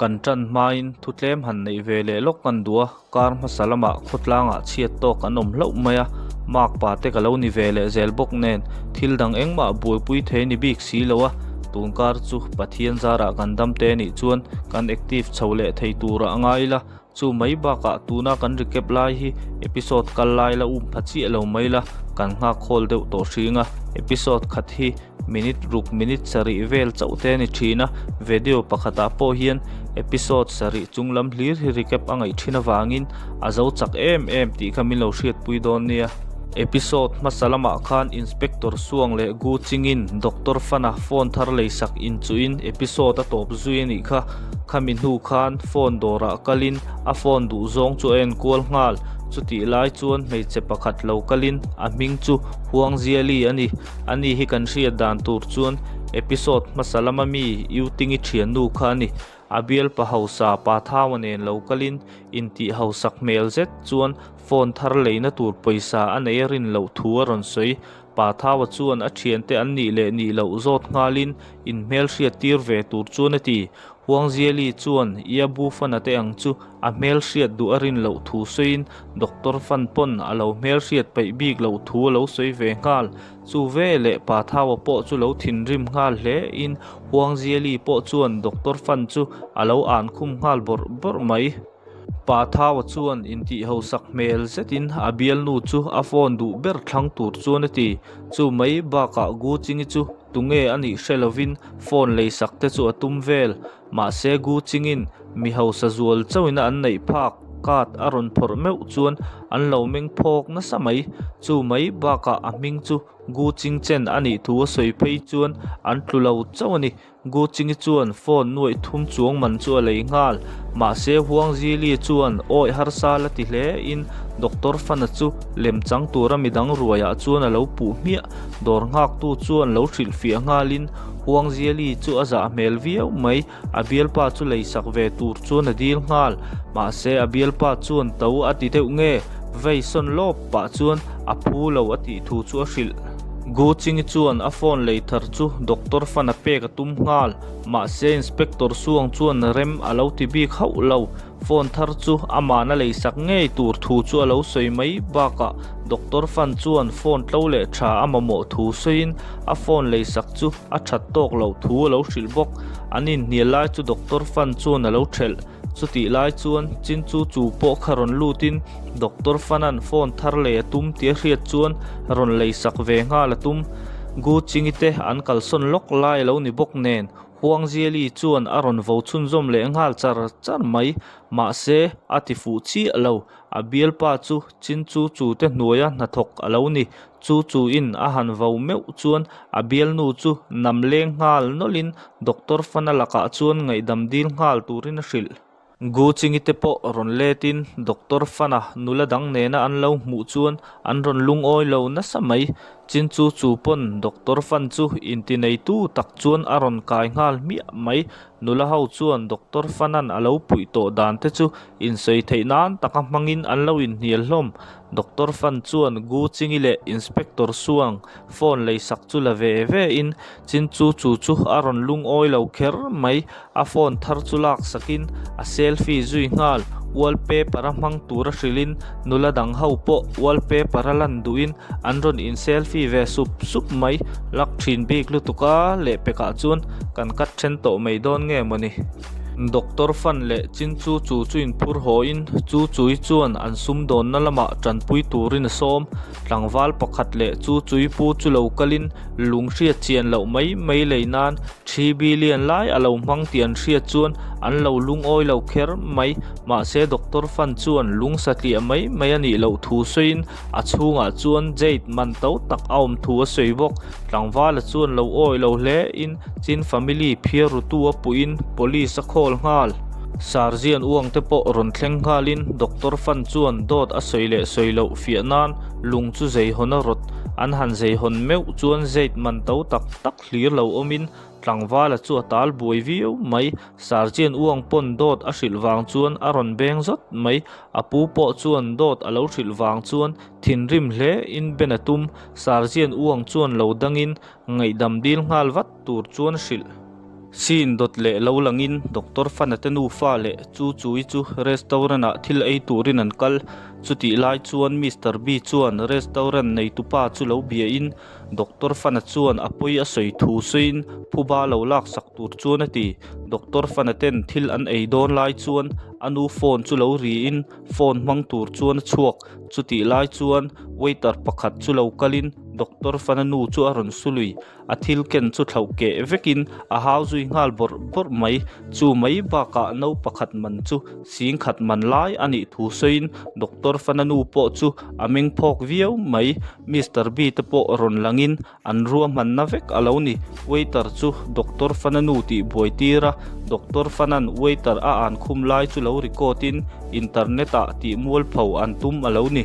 Kan tan hmain thu tlem han neih ve leh lawk kan duh a, kar hmasa lamah khawtlangah chhiat tawk an awm hlauh mai a, mark pa te ka lo ni ve leh zel bawk nen thil dang engmah buaipui thei ni bik si lo a, tun kar chu Pathian zarah kan dam te nih chuan kan active chho leh thei turah a ngai ila, chu mai bakah tuna kan recap lai hi episode kal lai la um pha chiah lo mai la, kan nghak khawl deuh tawh hring a, episode khat hi Minute ruk minute sarih vel chauh te a ni thin a, video pakhatah pawh hian episode sarih chung lam hlir hi recap a ngaih thin avangin a zo chak em em tih kha min lo hriatpui dawn nia. Episode hmasa lamah khan Inspector Suang leh Gu Chingin Doctor Fana phone thar leisak inchuhin episode a tawp zui a nih kha. Khami hnu khan phone dawrah kalin a phone duhzawng chu a enkual nghal. Chutih lai chuan hmeichhe pakhat lo kalin a hming chu Huang Ziali a ni. Ani hi kan hriat dan tur chuan episode hmasa lama mi Yutingi thiannu kha a ni. A bialpa hausa pa Thaua nen lo kalin intih hausak hmel zet chuan phone thar leina tur pawisa a nei a rin loh thu a rawn sawi. Pa Thaua chuan a thiante an nih leh nih loh zawt nghalin inhmelhriat tir ve tur chuan a ti. Huangziali chuan Ia Bu Fana te ang chu a hmelhriat duh a rin loh thu sawiin Doctor Fan pawn a lo hmelhriat peih bik loh thu a lo sawi ve nghal. Chu ve leh Pa Thaua pawh chu lo thinrim nghal hle in Huangziali pawh chuan Doctor Fan chu a lo an khum nghal bawrh bawrh mai. Pa Thaua chuan intih hausak hmel zetin a bialnu chu a phone duh ber thlang tur chuan a ti. Chu mai bakah Gu Chingi chu Tunge a nih hre lovin phone leisak te chu a tum vel. Mahse Gu Chingin mi hausa zual chauhina an neih phak card a rawn phawrh meuh chuan an lo meng phawk nasa mai. Chu mai bakah a hming chu Gu Ching Chen a nih thu a sawi phei chuan an tlu lo chauh a ni. Gu Chingi chuan phone nuaih thum chuang man chu a lei nghal. Mahse Huang Zili chuan awi harsa la ti hle in Doctor Fana chu lem chang tura midang ruaiah chuan a lo puh hmiah. Dawr nghaktu chuan lo hrilhfiah nghalin Huang Ziali chu a zah hmel viau mai, a bialpa chu leisak ve tur chuan a dil nghal. Mahse a bialpa chuan to a ti deuh nge, vei sawn lawp pah chuan a phu lo a tih thu chu a hrilh. Gu Chingi chuan a phone lei thar chu Doctor Fana pek a tum nghal, mahse Inspector Suang chuan rem a lo ti bik hauh lo. Phone thar chu amahna leisak ngei tur thu chu a lo sawi mai bakah Doctor Fan chuan phone tlo leh tha a mamawh thu sawiin a phone leisak chu a that tawk loh thu a lo hrilh bawk. An inhnial lai chu Doctor Fan chuan a lo thelh. Chutih lai chuan Chin Chu Chu pawh kha rawn lutin Doctor Fan-a'n phone thar lei a tum tih a hriat chuan rawn leisak ve nghal a tum. Gu Chingi te an kalsawn lawk lai a lo ni bawk nen Huangziali chuan a rawn vo chhunzawm leh nghal char char mai, mahse a ti fuh chiah lo. A bialpa chu Chin Chu Chu te hnuaia hnathawk a lo ni. Chu Chu in a han vo meuh chuan a bialnu chu nam leng nghal nawlhin Doctor Fana lakah chuan ngaihdam dil nghal turin a hrilh. Gu Chingi te pawh rawn letin Doctor Fana nula dang nena an lo hmuh chuan an rawn lungawi lo nasa mai. Chin Chu Chu pawn Doctor Fan chu intineitu tak chuan a rawn kai nghal hmiah mai. Nula ho chuan Doctor Fanan a lo puih tawh dan te chu insawi theih nan taka hmangin an lo inhnial hlawm. Doctor Fan chuan Gu Chingi leh Inspector Suang phone leisak chu la ve ve in Chin Chu Chu chu a rawn lungawi lo kher mai. A phone thar chu lak sakin a selfie zui nghal. Wallpaper a hmang tura hrilhin nula dang ho pawh wallpaper a lan duhin an rawn in selfie ve sup sup mai. Lak thin bik lutuk a lehpekah chuan kan cut then tawh mai dawn nge mawni. Doctor Fan leh Chin Chu Chu chu inphur hawiin Chu Chui chuan an sumdawnna lamah tanpui turin a sawm. Tlangval pakhat leh Chu Chui pu chu lo kalin lung hriat chian loh mai mai lei nan Thi billion lai a lo hmang tih an hriat chuan an lo lungawi lo kher mai. Mahse Doctor Fan chuan lung satliah mai mai a nih loh thu sawiin a chhungah chuan jade man to tak a awm thu a sawi bawk. Tlangvala chuan lo awi lo hle in Chin family phiar rutu a puhin police a call nghal. Sarzian uang te pawh rawn thleng nghalin Doctor Fan chuan dawt a sawi leh sawi loh fiah nan lung chu zeihawn a rawt. An han zeihawn meuh chuan jade man to tak tak Hlir lo awmin tlangvala chu a tal buai viau mai. Sergeant Uang pawn dawt a hrilh vang chuan a rawn beng zawt mai. A pu pawh chuan dawt a lo hrilh vang chuan thinrim hle in ben a tum. Sergeant Uang chuan lo dangin ngaihdam dil nghal vat tur chuan hrilh. Scene dawt leh lo langin Doctor Fana te nufa leh Chu Chui chu restaurant ah thil ei turin an kal. Chutih lai chuan Mister B chuan restaurant neitupa chu lo biain Doctor Fana chuan a pawi a sawi thu sawiin phuba lo laksak tur chuan a ti. Doctor Fana ten thil an ei dawn lai chuan a nu phone chu lo riin phone hmang tur chuan a chhuak. Chutih lai chuan waiter pakhat chu lo kalin Doctor Fana nu chu a rawn su lui. A thil ken chu thlauh keh vekin a hau zui nghal bawrh bawrh mai. Chu mai bakah no pakhat man chu sing khat man lai a nih thu sawiin Doctor Fana nu pawh chu a meng phawk viau mai. Mister B te pawh rawn langin an ruahmanna vek a lo ni. Waiter chu Doctor Fana nu tih buai tir a, Doctor Fana'n waiter a an khum lai chu lo record in internet ah tih mualpho an tum a lo ni.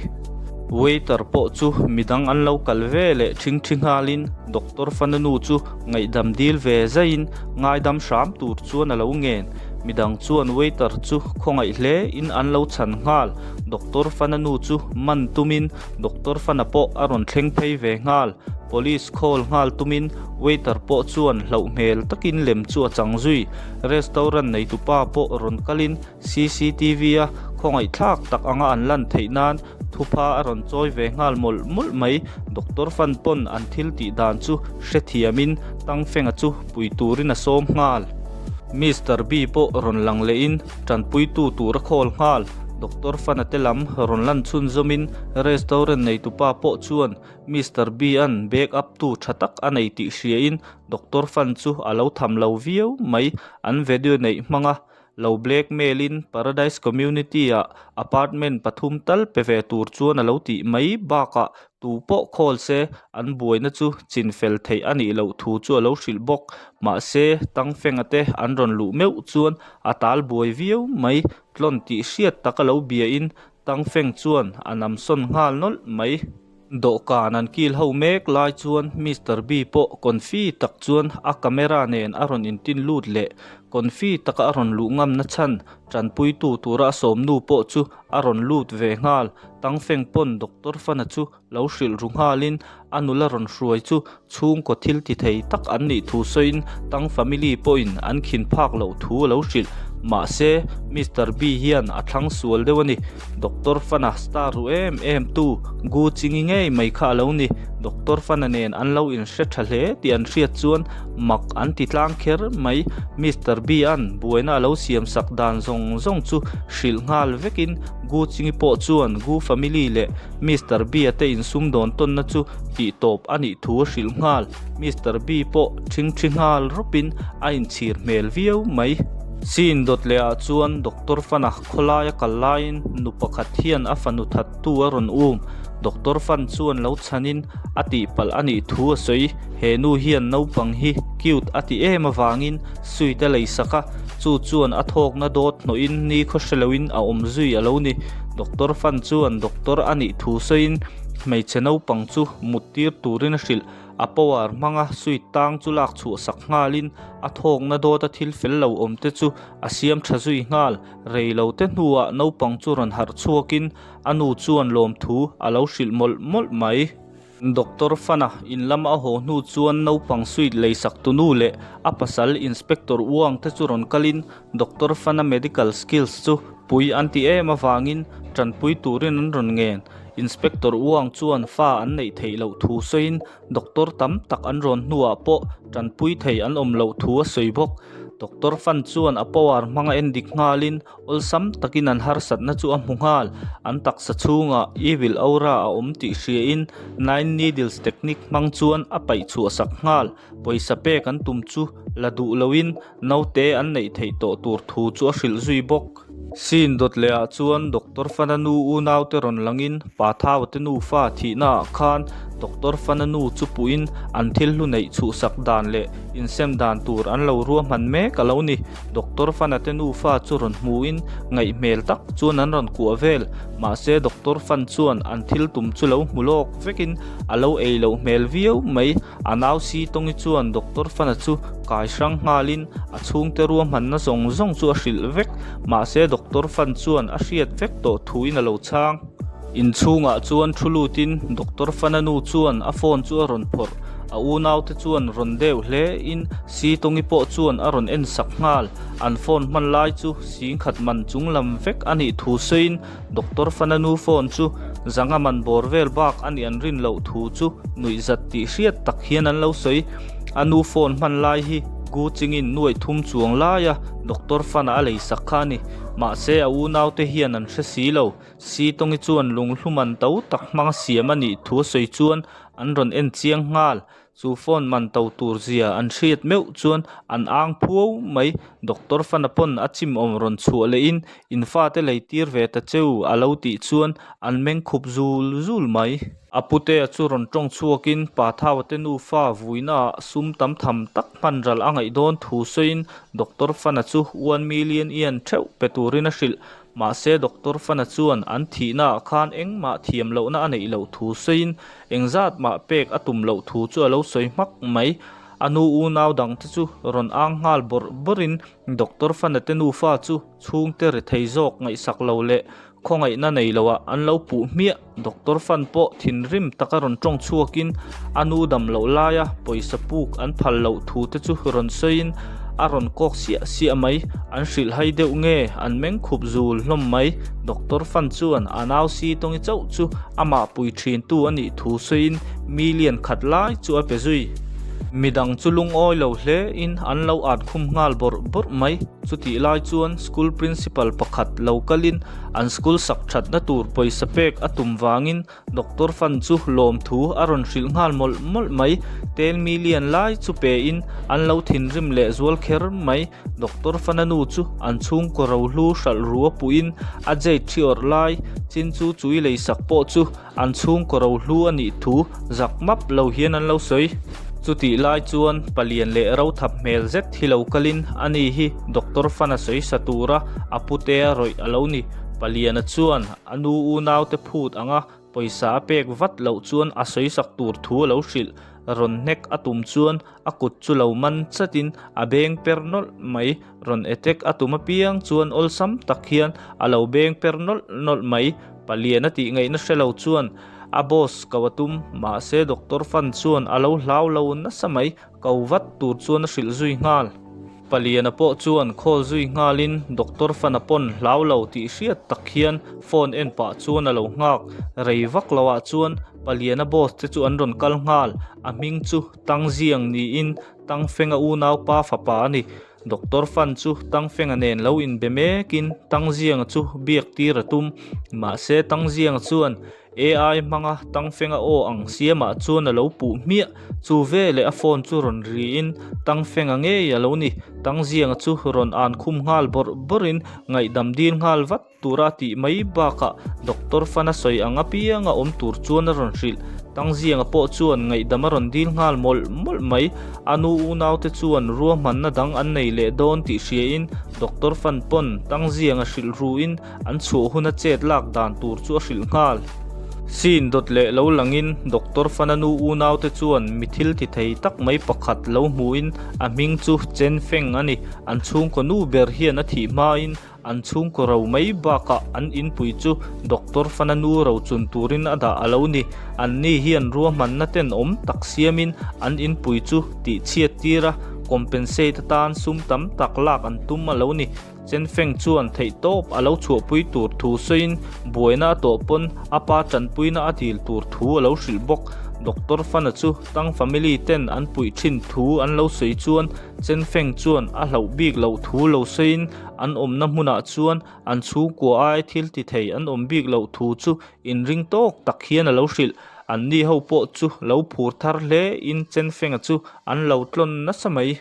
Waiter pawh chu midang an lo kal ve leh ṭhing ṭhi nghalin Doctor Fana nu chu ngaihdam dil ve zaiin ngaidam hram tur chuan a lo ngen. Midang chuan waiter chu khawngaih hle in an lo chhan nghal. Doctor Fana nu chu man tumin Doctor Fana pawh a rawn thleng phei ve nghal. Police call nghal tumin waiter pawh chuan hlauh hmel takin lem chu a chang zui. Restaurant neitupa pawh rawn kalin CCTV a khawngaihthlak tak anga an lan theih nan thupha a rawn chawi ve nghal mawlh mawlh mai. Doctor Fan pawn an thil tih dan chu hrethiamin Tangfenga chu pui turin a sawm nghal. Mister B pawh rawn lang lehin tanpuitu tur a khawl nghal. Doctor Fan-a te lam rawn lan chhunzawmin restaurant neitupa pawh chuan Mister B-a'n back up tu tha tak a nei tih hriain Doctor Fan chu a lo tham lo viau mai. An video neih hmanga Lo blackmail in Paradise Community ah apartment pathum tal pe ve tur chuan a lo tih mai bakah tu pawh khawl se an buaina chu chinfel theih a nih loh thu chu a lo hrilh bawk. Mahse, Tangfenga te an rawn luh meuh chuan a tal buai viau mai. Tlawn tih hriat tak a lo bia in Tangfeng chuan a namsawn nghal nawlh mai. Dawhkan an kil ho mek lai chuan Mister B pawh confi tak chuan a camera nen a rawn intin lut leh. Confi taka a rawn luh ngamna chhan tanpuitu tura a sawmnu pawh chu a rawn lut ve nghal. Tangfeng pawn Doctor Fana chu lo hrilh ru nghalin a nula rawn hruai chu chhungkaw thil ti thei tak an nih thu sawiin Tang family pawhin an khin phak loh thu a lo hrilh. Mahse, Mister B hian a thlang sual deuh a ni. Doctor Fana star ru em em tu Gu Chingi ngei mai kha a lo ni. Doctor Fana nen an lo inhre tha hle tih an hriat chuan mak an ti tlang kher mai. Mister B-a'n buaina a lo siam sak dan zawng zawng chu hrilh nghal vekin Gu Chingi pawh chuan Gu family leh Mister B-a te insumdawn tawnna chu tih tawp a nih thu a hrilh nghal. Mister B pawh ṭhingṭhi nghal rawpin a inchhir hmel viau mai. Scene dawt leh ah chuan Doctor Fana khawlai a kal laiin nu pakhat hian a fanu thattu a rawn um. Doctor Fan chuan lo chhanin a tihpalh a nih thu a sawi. He nu hian naupang hi cute a ti em avangin suite a lei sak a, chu chuan a thawkna dawt hnawhin nikhaw hre loin a awm zui a lo ni. Doctor Fan chuan doctor a nih thu sawiin hmeichhe naupang chu mut tir turin a hrilh. A power hmanga suite tang chu lak chhuah sak nghalin a thawkna dawta thil fel lo awm te chu a siam tha zui nghal. Rei lo te hnuah naupang chu rawn harh chhuakin a nu chuan lawmthu a lo hrilh mawlh mawlh mai. Doctor Fana in lama a haw hnu chuan naupang suite lei sak tu nu leh a pasal Inspector Wang te chu rawn kalin Doctor Fana medical skills chu pui an ti em avangin tanpui turin an rawn ngen. Inspector Wang chuan fa an neih theih loh thu sawiin doctor tam tak an rawn hnuah pawh tanpui thei an awm loh thu a sawi bawk. Doctor Fan chuan a power hmanga endik nghalin Awlsam takin an harsatna chu a hmu nghal. An taksa chhungah evil aura a awm tih hriain Nine Needles technique hmang chuan a paih chhuah sak nghal. Pawisa pek an tum chu la duh loin naute an neih theih tawh tur thu chu a hrilh zui bawk. Scene dawt leh ah chuan Doctor Fana nu unaute rawn langin Pa Thau te nufa thihna ah khan Doctor Fana nu chu puhin an thil hlu neih chhuhsak dan leh insem dan tur an lo ruahman mek a lo ni. Doctor Fana te nufa chu rawn hmuin ngaih hmel tak chuan an rawn kuah vel. Mahse Doctor Fan chuan an thil tum chu lo hmu lawk vekin a lo ei loh hmel viau mai. A nau si Tawngi chuan Doctor Fana chu kai hrang nghalin a chhungte ruahmanna zawng zawng chu a hrilh vek. Mahse Doctor Fan chuan a hriat vek tawh thuin a lo chhang. Inchhungah chuan thu lutin Doctor Fana nu chuan a phone chu a rawn phawrh. A unaute chuan rawn deuh hle in Sitongi pawh chuan a rawn en sak nghal. An phone hman lai chu singkhat man chung lam vek a nih thu sawiin Doctor Fana nu phone chu zanga man bawr vel bak a nih an rin loh thu chu nuihzat tih hriat tak hian an lo sawi. A nu phone hman lai hi Gu Chingin nuaih thum chuang laia Doctor Fana a lei sak kha a ni. Mahse a unaute hian an hre si lo. Sitongi chuan lunghlu man to tak hmanga siam a nih thu a sawi chuan an rawn en chiang nghal. Chu phone man to tur zia an hriat meuh chuan an ang phuau mai. Doctor Fana pawn a chim awm rawn chhuah lehin in fate lei tir ve ta cheu a lo tih chuan an meng khup zul zul mai. A putea chu rawn tawng chhuakin Pa Thaua te nufa vuinaah sum tam tham tak hman ral a ngaih dawn thu sawiin Doctor Fana chu one million yen theuh pe turin a hrilh. Mahse Doctor Fana chuan an thihnaah khan engmah thiam lohna a neih loh thu sawiin engzat mah pek a tum loh thu chu a lo sawi hmak mai. A nu unau dangte chu rawn ang nghal bawrh bawrhin Doctor Fana te nufa chu chhungte rethei zawk ngaihsak lo leh khawngaihna nei loah an lo puh hmiah. Doctor Fan pawh thinrim taka rawn tawng chhuakin a nu dam loh laia pawisa puk an phal loh thu te chu rawn sawiin a rawn kawk siah siah mai. An hrilh hai deuh nge an meng khup zul hlawm mai. Doctor Fan chuan a nau si tawngi chauh chu amah pui thintu a nih thu sawiin million khat lai chu a pe zui. Midang chu lungawi lo hle in an lo at khum nghal bawrh bawrh mai. Chutih lai chuan school principal pakhat lo kalin an school sak thatna tur pawisa pek a tum vangin Doctor Fan chu lawmthu a rawn hrilh nghal mawlh mawlh mai. Ten million lai chu pein an lo thinrim leh zual kher mai. Doctor Fana nu chu an chhungkaw rohlu hralh ru a puhin a jade thi awrh lai chin chu chui leisak pawh chu An chhungkaw rohlu a nih thu zak map lo hian an lo sawi. Chutih lai chuan palian leh rothap hmel zet hi lo kalin ani hi Doctor Fana sawi sa tura a putea rawih a lo ni. Paliana chuan a nu unaute phut anga pawisa a pek vat loh chuan a sawi sak tur thu a lo hrilh. Rawn hnek a tum chuan a kut chu lo man chatin a beng per nawlh mai. Rawn attack a tum apiang chuan awlsam tak hian a lo beng per nawlh nawlh mai. Palian a tih ngaihna hre lo chuan a boss ko a tum, mahse Doctor Fan chuan a lo hlau lo nasa mai, ko vat tur chuan a hrilh zui nghal. Paliana pawh chuan call zui nghalin Doctor Fan-a pawn hlau lo tih hriat tak hian phone en pah chuan a lo nghak. Rei vak loah chuan Paliana boss te chu an rawn kal nghal, a hming chu Tang Ziang niin Tang Fenga unaupa fapa a ni. Doctor Fan chu Tang Fenga nen lo inbe mekin Tang Zianga chu biak tir a tum. Mahse Tang Zianga chuan AI hmanga Tang Fenga aw ang siamah chuan a lo puh hmiah. Chu veleh a phone chu rawn riin Tang Fenga ngei a lo ni. Tang Zianga chu rawn an khum nghal bawrh bawrhin ngaihdam dil nghal vat. Tura tih mai bakah Doctor Fana sawi ang apianga awm tur chuan a rawn hrilh. Tangzianga pawh chuan ngaihdam a rawn dil nghal mawlh mawlh mai. A nu unaute chuan ruahmanna dang an nei leh dawn tih hriain Doctor Fan pawn Tangzianga hrilh ruin an chhuah huna chet lak dan tur chu a hrilh nghal. Scene dawt leh lo langin Doctor Fana nu unaute chuan mi thil ti thei tak mai pakhat lo hmuhin a hming chu Chen Feng a ni. An chhungkaw nu ber hian a thih hmain An chhungkaw ro mai bakah an inpui chu Doctor Fana nu ro chun turin a dah a lo ni. Anni hian ruahmanna tenawm tak siamin an inpui chu tihchhiat tir a, compensate atan sum tam tak lak an tum a lo ni. Chen Feng chuan theihtawp a lo chhuahpui tur thu sawiin buaina a tawh pawn a pa tanpuina a dil tur thu a lo hrilh bawk. Doctor Fana chu Tang family ten an puih thin thu an lo sawi chuan Chen Feng chuan a hlauh bik loh thu lo sawiin An awmna hmunah chuan an chhungkua ai thil ti thei an awm bik loh thu chu inring tawk tak hian a lo hrilh. Anni ho pawh chu lo phur thar hle in Chenfenga chu an lo tlawn nasa mai.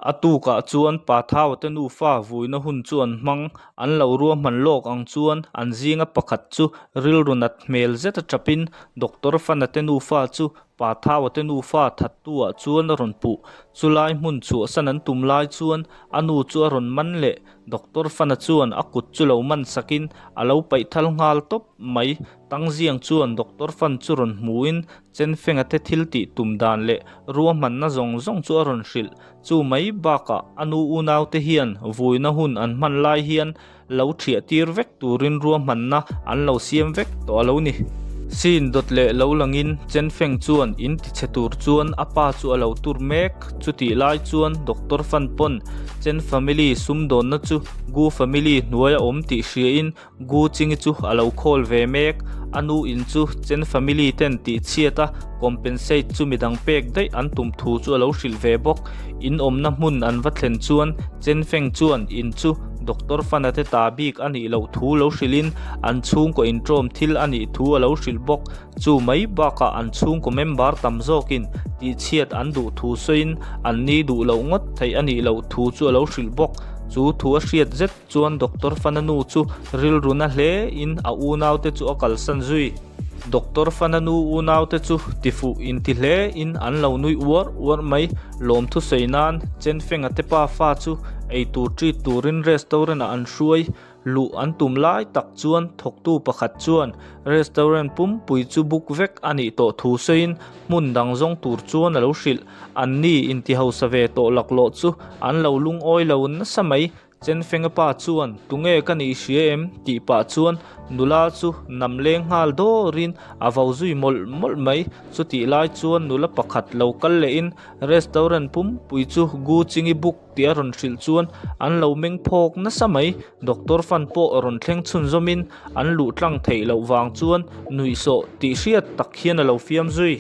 A tukah chuan Pa Thau te nufa vuina hun chu an hmang. An lo ruahman lawk ang chuan an zinga pakhat chu rilru nat hmel zet a tap in Doctor Fana te nufa chu Pa Thaua te nufa thattu ah chuan a rawn puh. Chulai hmun chhuahsan an tum lai chuan a nu chu a rawn man leh. Doctor Fana chuan a kut chu lo man sakin a lo paih thal nghal tawp mai. Tangziang chuan Doctor Fan chu rawn hmuin Chenfenga te thil tih tum dan leh ruahmanna zawng zawng chu a rawn hrilh. Chu mai bakah a nu unaute hian vuina hun an hman lai hian lo thiah tir vek turin ruahmanna an lo siam vek tawh a lo ni. Scene dawt leh lo langin Chen Feng chuan in tichhe tur chuan a pa chu a lo tur mek. Chutih lai chuan Doctor Fan pawn Chen family sumdawnna chu Gu family hnuaia awm tih hriain Gu Chingi chu a lo call ve mek. A nu in chu Chen family ten tihchhiat a compensate chu midang pek daih an tum thu chu a lo hrilh ve bawk. In awmna hmun an va thlen chuan Chen Feng chuan in chu Doctor Fana te ta bik a nih loh thu lo hrilhin an chhungkaw inṭawm thil a nih thu a lo hrilh bawk. Chu mai bakah an chhungkaw member tam zawkin tihchhiat an duh thu sawiin an ni duh loh ngawt theih a nih loh thu chu a lo hrilh bawk. Chu thu a hriat zet chuan Doctor Fana nu chu rilru na hle in a unaute chu a kalsan zui. Doctor Fana nu unaute chu tifuh inti hle in an lo nui uar uar mai. Lawmthu sawi nan Chen Fenga te pa fa chu eitur treat turin restaurant ah an hruai. Luh an tum lai tak chuan thawktu pakhat chuan restaurant pumpui chu book vek a nih tawh thu sawiin hmun dang zawng tur chuan a lo hrilh. An ni inti hausa ve tawh laklawh chu an lo lungawi lo nasa mai. Chenfenga pa chuan tunge ka nih hria em tih pah chuan nula chu nam leng nghal dawrin a vo zui mawlh mawlh mai. Chutih lai chuan nula pakhat lo kal lehin restaurant pumpui chu Gu Chingi book tih a rawn hrilh chuan an lo meng phawk nasa mai. Doctor Fan pawh rawn thleng chhunzawmin an luh tlang theih loh vang chuan nuihsawh tih hriat tak hian a lo fiam zui.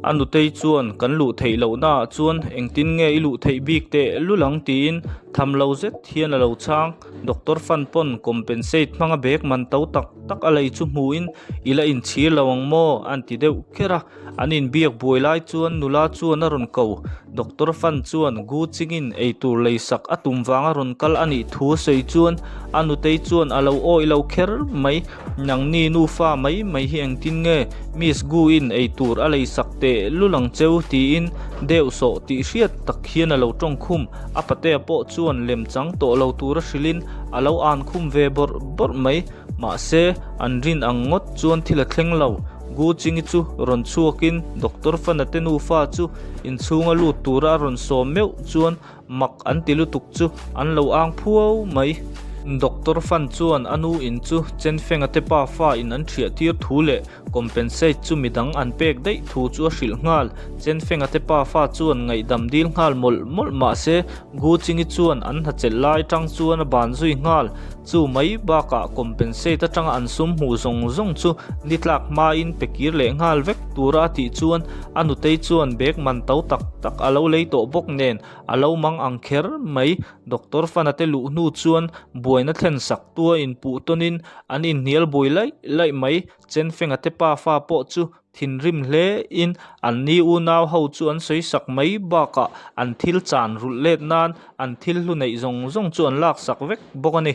A nutei chuan kan luh theih lohnaah chuan engtin nge i luh theih bik teh lul ang tiin tham lo zet hian a lo chhang. Doctor Fan pawn compensate hmanga bag man to tak tak a lei chu hmuhin i la inchhir lo ang maw an ti deuh kher a. An inbiak buai lai chuan nula chuan a rawn ko. Doctor Fan chuan Gu Chingin eitur lei sak a tum vanga rawn kal a nih thu a sawi chuan a nutei chuan a lo awih lo kher mai. Nangni nufa mai mai hi engtin nge Miss Gu in eitur a lei sak teh lul ang cheu tiin deuh sawh tih hriat tak hian a lo tawng khum. A patea pawh chuan lem chang tawh lo tura hrilhin a lo an khum ve bawrh bawrh mai. Mahse an rin ang ngawt chuan thil a thleng lo. Gu Chingi chu rawn chhuakin Doctor Fana te nufa chu inchhunga lut tura a rawn sawm meuh chuan mak an ti lutuk chu an lo ang phuau mai. Doctor Fan chuan a nu in chu Chen Fenga te pa fa in an thiah tir thu leh compensate chu midang an pek daih thu chu a hrilh nghal. Chen Fenga te pa fa chuan ngaihdam dil nghal mawlh mawlh mahse Gu Chingi chuan an hnachelh lai tang chuan a ban zui nghal. Chu mai bakah compensate atanga an sum hmuh zawng zawng chu ni tlak hmain pe kir leh nghal vek tura a tih chuan a nutei chuan bag man to tak tak a lo lei tawh bawk nen a lo mang ang kher mai. Doctor Fana te luh hnu chuan buaina thlen sak tua inpuh tawnin an inhnial buai laih laih mai. Chenfenga te pa fa pawh chu Thinrim hle in an ni unau ho chu an sawi sak mai bakah an thil chan rulh let nan an thil hlu neih zawng zawng chu an lak sak vek bawk a ni.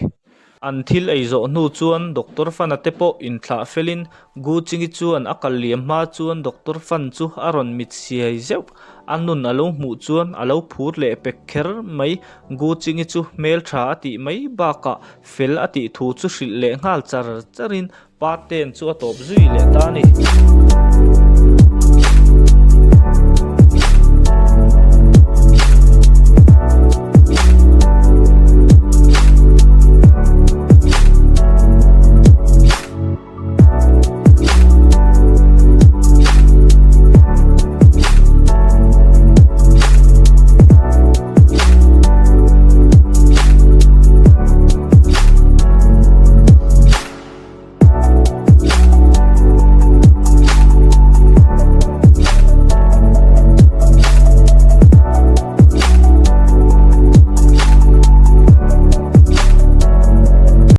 An thil ei zawh hnu chuan Doctor Fana te pawh inthlah felin Gu Chingi chuan a kal liam hma chuan Doctor Fan chu a rawn mit siai zeuh. A nun a lo hmuh chuan a lo phur leh pek kher mai. Gu Chingi chu hmeltha a tih mai bakah fel a tih thu chu hrilh leh nghal char charin Part ten chu a tawp zui leh ta a ni.